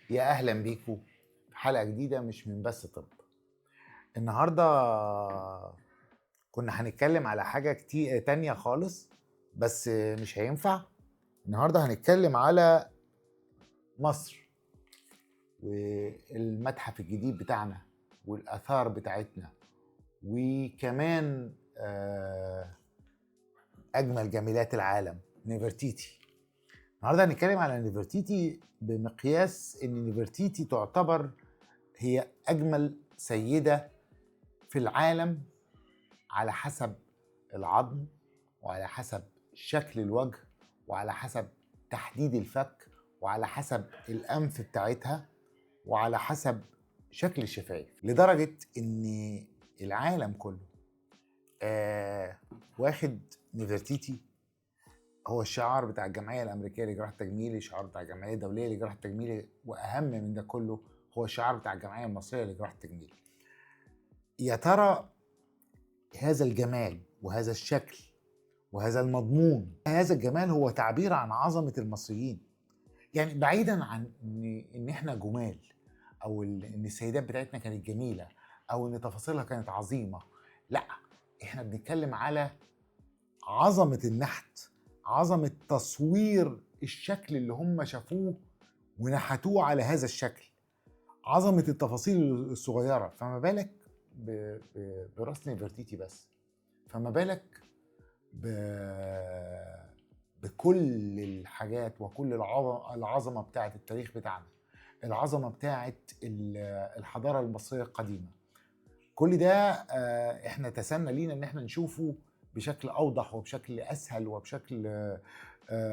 يا اهلا بيكم في حلقة جديدة مش من بس طب. النهارده كنا هنتكلم على حاجة كتير تانية خالص، بس مش هينفع. النهارده هنتكلم على مصر والمتحف الجديد بتاعنا والاثار بتاعتنا، وكمان اجمل جميلات العالم نفرتيتي. النهارده هنتكلم على نفرتيتي بمقياس ان نفرتيتي تعتبر هي اجمل سيده في العالم على حسب العظم، وعلى حسب شكل الوجه، وعلى حسب تحديد الفك، وعلى حسب الانف بتاعتها، وعلى حسب شكل الشفايف، لدرجة ان العالم كله واخد نفرتيتي هو الشعار بتاع الجمعية الامريكية لجراحه التجميل، الشعار بتاع الجمعية الدولية لجراحه التجميل، واهم من ده كله هو الشعار بتاع الجمعية المصرية لجراحه التجميل. يا ترى هذا الجمال وهذا الشكل وهذا المضمون، هذا الجمال هو تعبير عن عظمه المصريين. يعني بعيدا عن ان احنا جمال، او ان السيدات بتاعتنا كانت جميلة، او ان تفاصيلها كانت عظيمة، لا، احنا بنتكلم على عظمه النحت، عظمه تصوير الشكل اللي هم شافوه ونحتوه على هذا الشكل، عظمه التفاصيل الصغيرة. فما بالك براس نفرتيتي بس، فما بالك بكل الحاجات وكل العظمة بتاعه التاريخ بتاعنا، العظمة بتاعه الحضارة المصرية القديمة. كل ده احنا تسنى لينا ان احنا نشوفه بشكل اوضح وبشكل اسهل وبشكل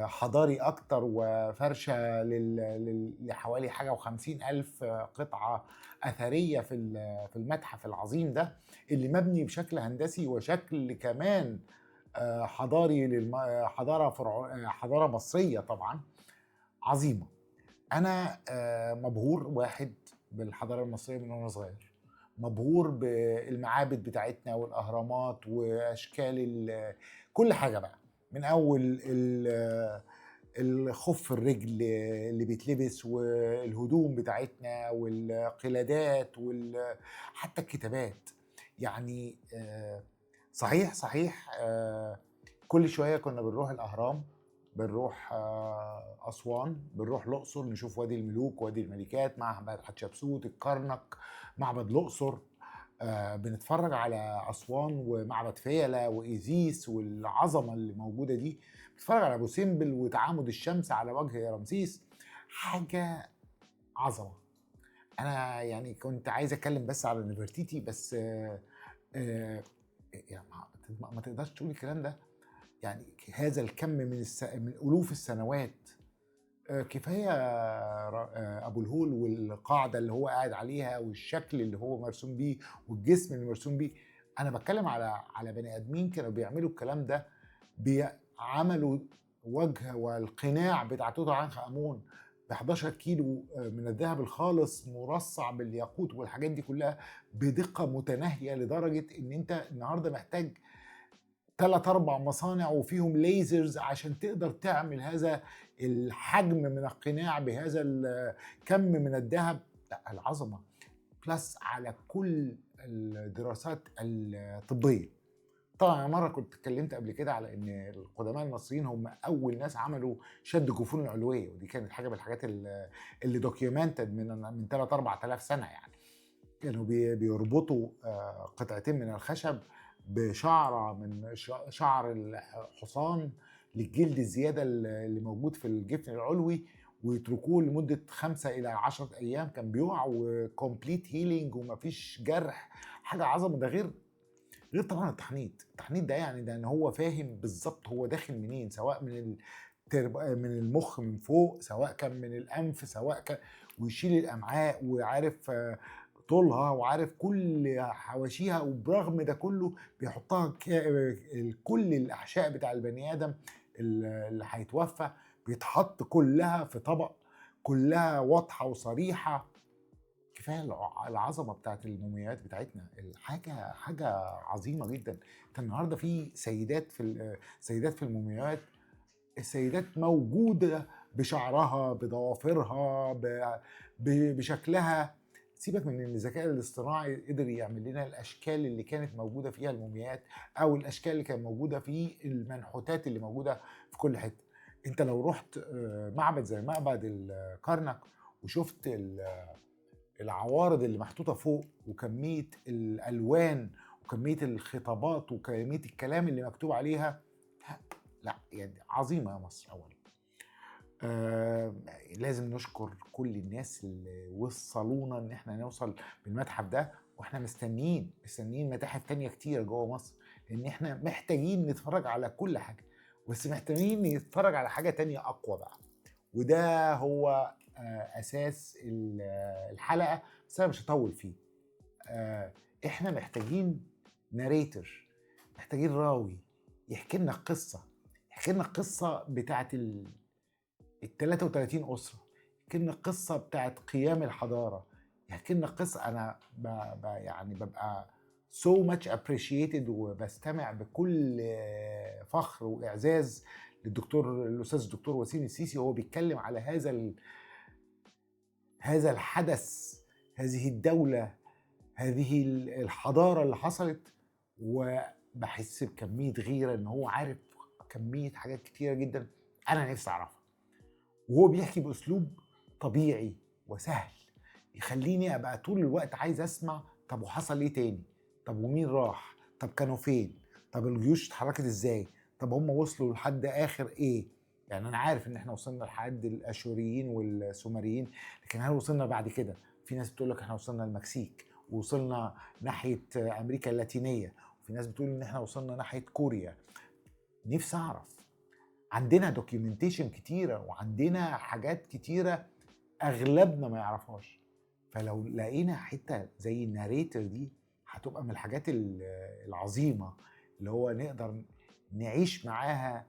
حضاري اكتر، وفرشه لحوالي حاجة و50,000 قطعه اثرية في المتحف العظيم ده، اللي مبني بشكل هندسي وشكل كمان حضاري، حضارة مصرية طبعا عظيمة. انا مبهور واحد بالحضارة المصرية من وانا صغير، مبهور بالمعابد بتاعتنا والاهرامات واشكال كل حاجة بقى، من اول الخف الرجل اللي بيتلبس والهدوم بتاعتنا والقلادات وحتى الكتابات. يعني صحيح كل شوية كنا بنروح الاهرام، بنروح اسوان، بنروح الاقصر نشوف وادي الملوك وادي الملكات، معبد حتشبسوت، الكرنك، معبد الاقصر، بنتفرج على اسوان ومعبد فيلة وايزيس والعظمة اللي موجودة دي، بنتفرج على ابو سمبل وتعامد الشمس على وجه رمسيس، حاجة عظمه. انا يعني كنت عايز اتكلم بس على نفرتيتي بس، يعني ما تقدرش تقول الكلام ده. يعني هذا الكم من الوف السنوات، كفاية ابو الهول والقاعدة اللي هو قاعد عليها والشكل اللي هو مرسوم بيه والجسم اللي مرسوم بيه. انا بتكلم على بني ادمين كانوا بيعملوا الكلام ده، بيعملوا وجه والقناع بتاع توت عنخ امون ب 11 كيلو من الذهب الخالص مرصع بالياقوت والحاجات دي كلها بدقة متناهية، لدرجة ان انت النهارده محتاج 3-4 مصانع وفيهم lasers عشان تقدر تعمل هذا الحجم من القناع بهذا الكم من الذهب. لا، العظمة plus على كل الدراسات الطبية. طبعا انا مرة كنت اتكلمت قبل كده على ان القدماء المصريين هم اول ناس عملوا شد جفون العلوية، ودي كانت حاجة من الحاجات اللي documented من 3-4 آلاف سنة. يعني كانوا بيربطوا قطعتين من الخشب بشعره من شعر الحصان للجلد الزيادة اللي موجود في الجفن العلوي، ويتركوه لمدة 5 إلى 10 أيام، كان بيقع و complete healing ومفيش جرح، حاجة عظمة. ده غير طبعا التحنيط. التحنيط ده يعني ده ان هو فاهم بالظبط هو داخل منين، سواء من المخ من فوق، سواء كان من الانف، سواء كان، ويشيل الامعاء وعارف طولها وعارف كل حواشيها، وبرغم ده كله بيحطها كل الاحشاء بتاع البني ادم اللي هيتوفى بيتحط كلها في طبق، كلها واضحة وصريحة. كفاية العظمة بتاعت المومياوات بتاعتنا، الحاجة حاجة عظيمة جدا. انت النهارده في سيدات في المومياوات، السيدات موجودة بشعرها، بضوافرها، بشكلها. سيبك من ان الذكاء الاصطناعي قدر يعمل لنا الاشكال اللي كانت موجودة فيها الموميات، او الاشكال اللي كانت موجودة في المنحوتات اللي موجودة في كل حتة. انت لو رحت معبد زي معبد الكرنك وشفت العوارض اللي محطوطة فوق، وكمية الالوان وكمية الخطابات وكمية الكلام اللي مكتوب عليها، لا يعني عظيمة يا مصر. اولا لازم نشكر كل الناس اللي وصلونا ان احنا نوصل بالمتحف ده، واحنا مستنيين متاحف تانية كتير جوه مصر، لان احنا محتاجين نتفرج على كل حاجة، بس محتاجين نتفرج على حاجة تانية اقوى بقى. وده هو اساس الحلقة، بس انا مش هطول فيه. احنا محتاجين narrator، محتاجين راوي يحكي لنا قصة، يحكي لنا القصة بتاعت ال 33 أسرة، يحكي لنا القصة بتاعت قيام الحضارة، يحكي لنا قصة. أنا يعني ببقى so much appreciated وبستمع بكل فخر وإعزاز للدكتور الأستاذ الدكتور وسيم السيسي وهو بيتكلم على هذا الحدث، هذه الدولة، هذه الحضارة اللي حصلت. وبحس بكمية غيرة إن هو عارف كمية حاجات كتيرة جدا أنا نفسي أعرفها، وهو بيحكي بأسلوب طبيعي وسهل يخليني أبقى طول الوقت عايز أسمع. طب وحصل إيه تاني؟ طب ومين راح؟ طب كانوا فين؟ طب الجيوش اتحركت إزاي؟ طب هم وصلوا لحد آخر إيه؟ يعني أنا عارف إن إحنا وصلنا لحد الأشوريين والسومريين، لكن هل وصلنا بعد كده؟ في ناس بتقول لك إحنا وصلنا المكسيك، ووصلنا ناحية أمريكا اللاتينية، وفي ناس بتقول إن إحنا وصلنا ناحية كوريا. نفسي أعرف. عندنا documentation كتيرة وعندنا حاجات كتيرة أغلبنا ما يعرفهاش، فلو لقينا حتة زي ال narrator دي هتبقى من الحاجات العظيمة اللي هو نقدر نعيش معاها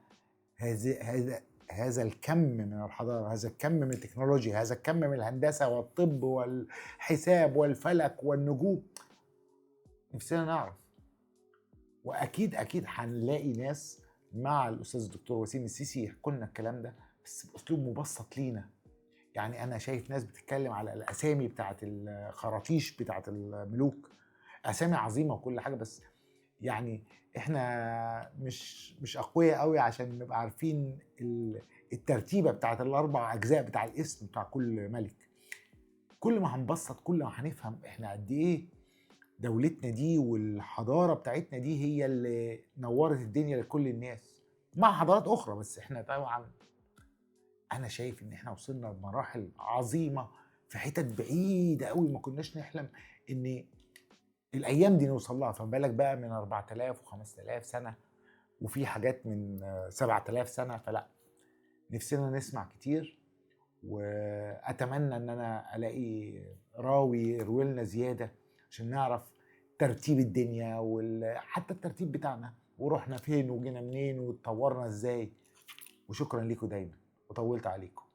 هذا الكم من الحضارة، هذا الكم من التكنولوجيا، هذا الكم من الهندسة والطب والحساب والفلك والنجوم. نفسنا نعرف، وأكيد أكيد هنلاقي ناس مع الأستاذ الدكتور وسيم السيسي يحكوا لنا الكلام ده، بس بأسلوب مبسط لينا. يعني أنا شايف ناس بتتكلم على الأسامي بتاعت الخراطيش بتاعت الملوك، أسامي عظيمة وكل حاجة، بس يعني إحنا مش أقوياء قوي عشان نبقى عارفين الترتيبة بتاعت الأربع أجزاء بتاع الاسم بتاع كل ملك. كل ما هنبسط كل ما هنفهم إحنا قد إيه دولتنا دي والحضارة بتاعتنا دي هي اللي نورت الدنيا لكل الناس، مع حضارات أخرى، بس إحنا طبعا أنا شايف إن إحنا وصلنا لمراحل عظيمة في حتت بعيدة قوي ما كناش نحلم إن الأيام دي نوصل لها، فما بالك بقى من 4000 و5000 سنة، وفي حاجات من 7000 سنة. فلا، نفسنا نسمع كتير، وأتمنى إن أنا ألاقي راوي يروي لنا زيادة عشان نعرف ترتيب الدنيا وحتى الترتيب بتاعنا، ورحنا فين وجينا منين واتطورنا ازاي. وشكرا لكم دايما، وطولت عليكم.